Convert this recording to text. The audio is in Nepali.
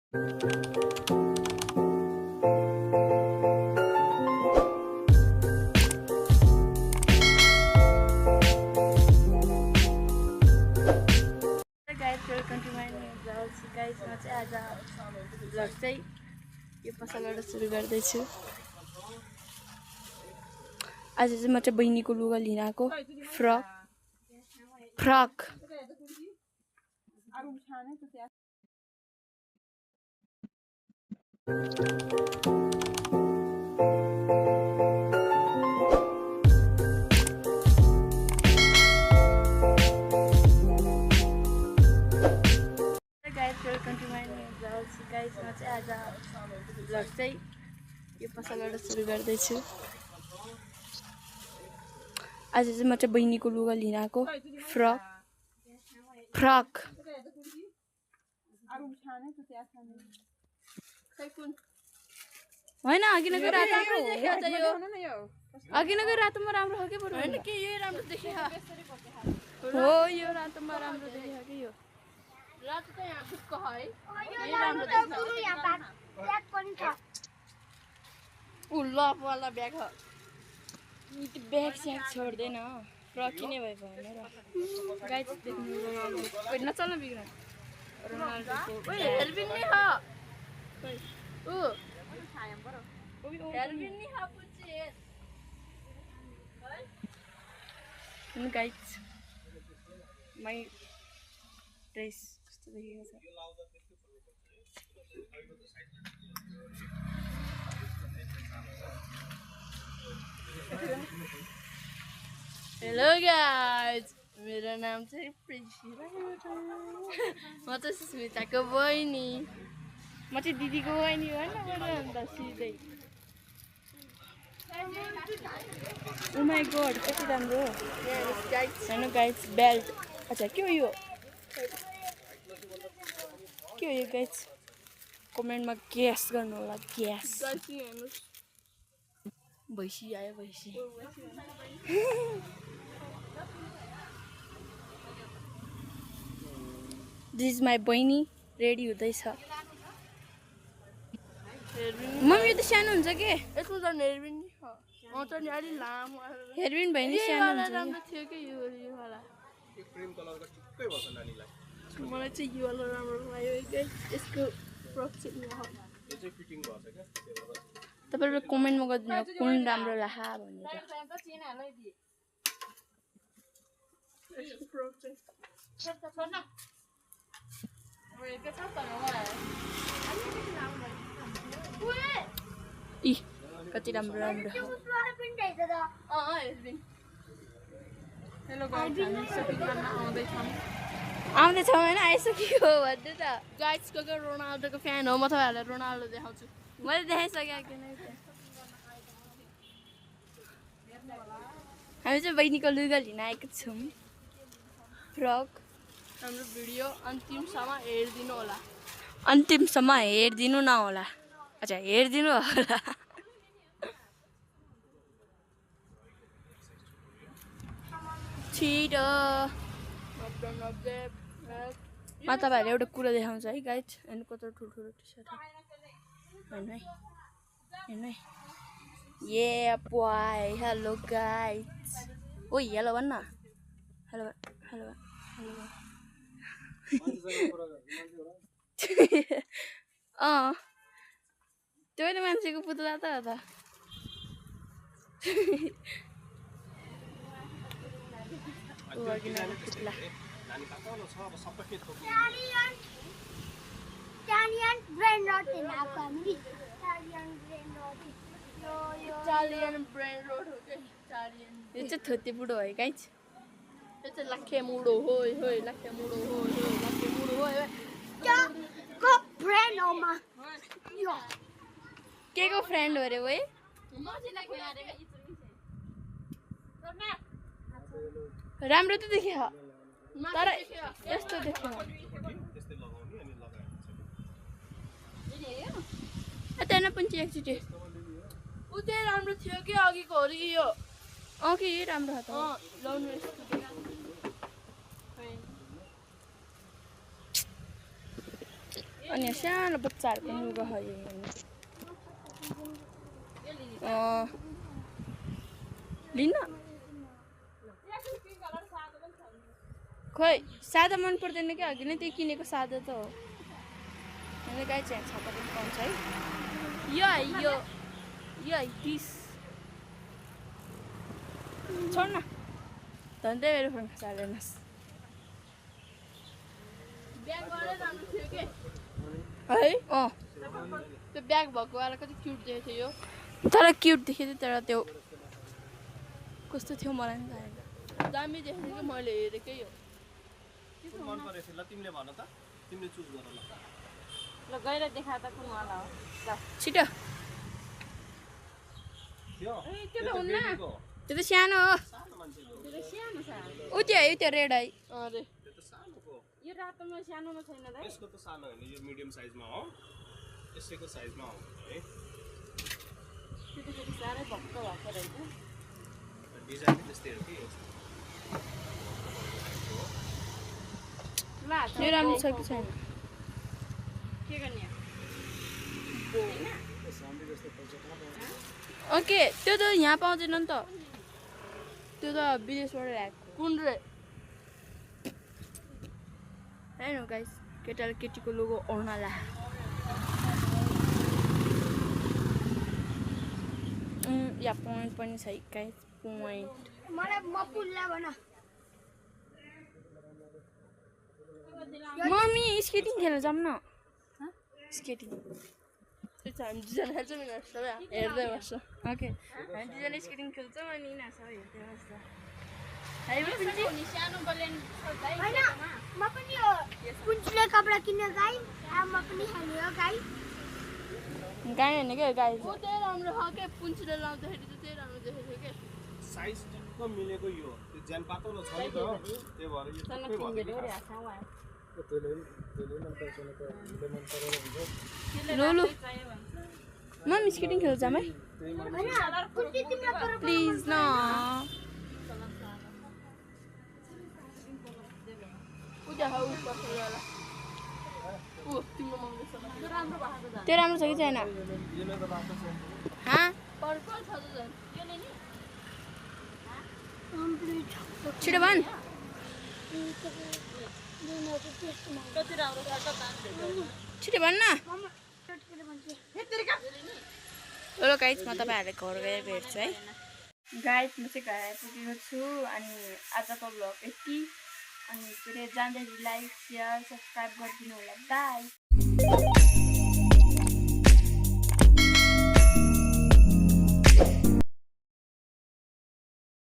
Welcome to my new blog guys. म चाहिँ आज ब्लग चाहिँ यो पसलबाट सुरु गर्दैछु। आज चाहिँ म चाहिँ बहिनीको लुगा लिन आएको frock welcome to my new blog guys. म चाहिँ आज ब्लग चाहिँ यो पसलबाट सुरु गर्दैछु। आज चाहिँ म चाहिँ बहिनीको लुगा लिन आएको फ्रक होइन अघि नगएर रातोमा राम्रो हो कि बरु होइन के यो राम्रो देखियो हो यो रातोमा राम्रो देखियो कि यो रातो चाहिँ यहाँ दुःख है यो राम्रो देखियो यहाँ ब्याग पनि छ उल्ला वाला ब्याग हो त्यो ब्याग स्याग छोड्दैन फ्रक किने भए भएन र गाइस देख्नु रोनाल्डो नचल्न बिग्रन रोनाल्डोको हेलबिन नि हो ओ हेलबिन नि हो पुछि है गाइस माई ड्रेस कस्तो देखिएको छ हेलो गाइज मेरो नाम चाहिँ प्रिन्सिला म चाहिँ सुस्मिताको बहिनी म चाहिँ दिदीको बहिनी हो नि अन्त सिधै ओ माई गॉड कति राम्रो होइन गाइज बेल्ट अच्छा के हो यो गाइज कमेन्टमा ग्यास गर्नु होला ग्यास भैँसी आयो भैँसी दिस इज माई बहिनी रेडी हुँदैछ मम्मी त सानो हुन्छ के यसको त हेरबिन नि आउँछ नि अलि लामो हेरबिन बहिनी सानो हुन्छ राम्रो थियो कि यो वाला क्रीम कलरको ठिक्कै भन्छ नानीलाई मलाई चाहिँ यो वाला राम्रो लाग्यो यसको फ्रक चाहिँ यो चाहिँ फिटिङ भन्छ के तपाईहरुले कमेन्टमा गरिदिनु कुन राम्रो लाग्यो भनेर यसको फ्रक चाहिँ कति राम्रो राम्रो हेलो आउँदैछौँ होइन आइसक्यो भन्नु त गाइजको रोनाल्डोको फ्यान हो म तपाईँहरूलाई रोनाल्डो देखाउँछु मैले देखाइसकेको किन हामी चाहिँ बहिनीको लुगा लिन आएको छौँ फ्रक हाम्रो भिडियो अन्तिमसम्म हेरिदिनु होला अन्तिमसम्म हेरिदिनु नहोला अच्छा हेरिदिनु होला छिटो म तपाईँहरूले एउटा कुरा देखाउँछ है गाइज अनि कत्रो ठुल्ठुलो टी सर्ट हेर्नु है ये बोय हेलो गाइज ओ हेलो भन्न हेलो हेलो त्यो त मान्छेको पुतला त हो त पुतला यो चाहिँ थोते बुढो है गाइज यो चाहिँ लाखे मुडो हो लाखे मुडो हो लाखे मुडो हो के को फ्रेन्ड हो रे भाइ राम्रो त देखियो तर यस्तो देखियो त्यहाँ पनि एकचोटि ऊ त्यही राम्रो थियो कि अघिको हो कि यो कि यही राम्रो हो त लाउनु अनि सानो बच्चाहरू पनि लुगा है लिन खोइ सादा मन पर्दैन क्या अघि नै त्यो किनेको सादा त हो मैले गाई चाहिँ छाता पनि पाउँछ है यो है 30 छोड न धन्दै मेरो फोन खसालेनस् ब्याग वाला राम्रो थियो के है त्यो ब्याग भएको वाला कति क्युट देखेको थियो यो तर क्युट देखेको थियो तर त्यो कस्तो थियो मलाई पनि थाहा छैन दामी देखेको थियो मैले हेरेकै हो मन परेछ ल तिमीले भन त तिमीले चुज गर ल गएर देखा त कुन वाला हो ल छिटो त्यो त्यो त हुन्न त्यो त सानो हो त्यो त सानो छ उ त्यो रेड है अरे त्यो त सानोको यो रातोमा सानोमा छैन दाइ यसको त सानो हैन यो मिडियम साइजमा हो यसैको साइजमा हो है त्यो त फेरि सारै भक्क भएको रहेछ डिजाइन त्यस्तै हो कि यो राम्रो छ कि छैन के गर्ने ओके त्यो त यहाँ पाउँदैन नि त त्यो त विदेशबाट ल्याएको कुन रे हेर्नु गाइस केटाले केटीको लोगो ओर्नाला या पोइन्ट पनि छ गाइस पोइन्ट मलाई म पुल्ला भन मम्मी स्केटिङ खेल्न जाऊँ न स्केटिङ हामी दुईजना खेल्छौँ यिनीहरू सबै हेर्दै बस्छ ओके हामी दुईजना स्केटिङ खेल्छौँ अनि यिनीहरू सबै हेर्दै बस्छ हैन म पनि यो पुन्चुले कपडा किन्न गाई म पनि खेल्यो गाई गाई होइन क्या गाई वो त्यही राम्रो छ के पुन्चुले लाउँदाखेरि चाहिँ त्यही राम्रो देखेको थियो के साइज टक्क मिलेको यो त्यो ज्यान पातलो छ नि त त्यही भएर यो टक्कै भयो लोलो मम्मी स्केटिङ खेल्न जाऊँ है पुन्ची तिम्रो पर प्लिज न त्यो राम्रो छ कि छैन पर्पल छ त झन् छिटो भन् कति राम्रो छ त छिटो भन् न ल गाइस म तपाईँहरूले घर गएर भेट्छु है गाइस म चाहिँ घर आइपुगेको छु अनि आजको भ्लग यति अनि के अरे जाँदाखेरि लाइक सेयर सब्सक्राइब गरिदिनु होला बाई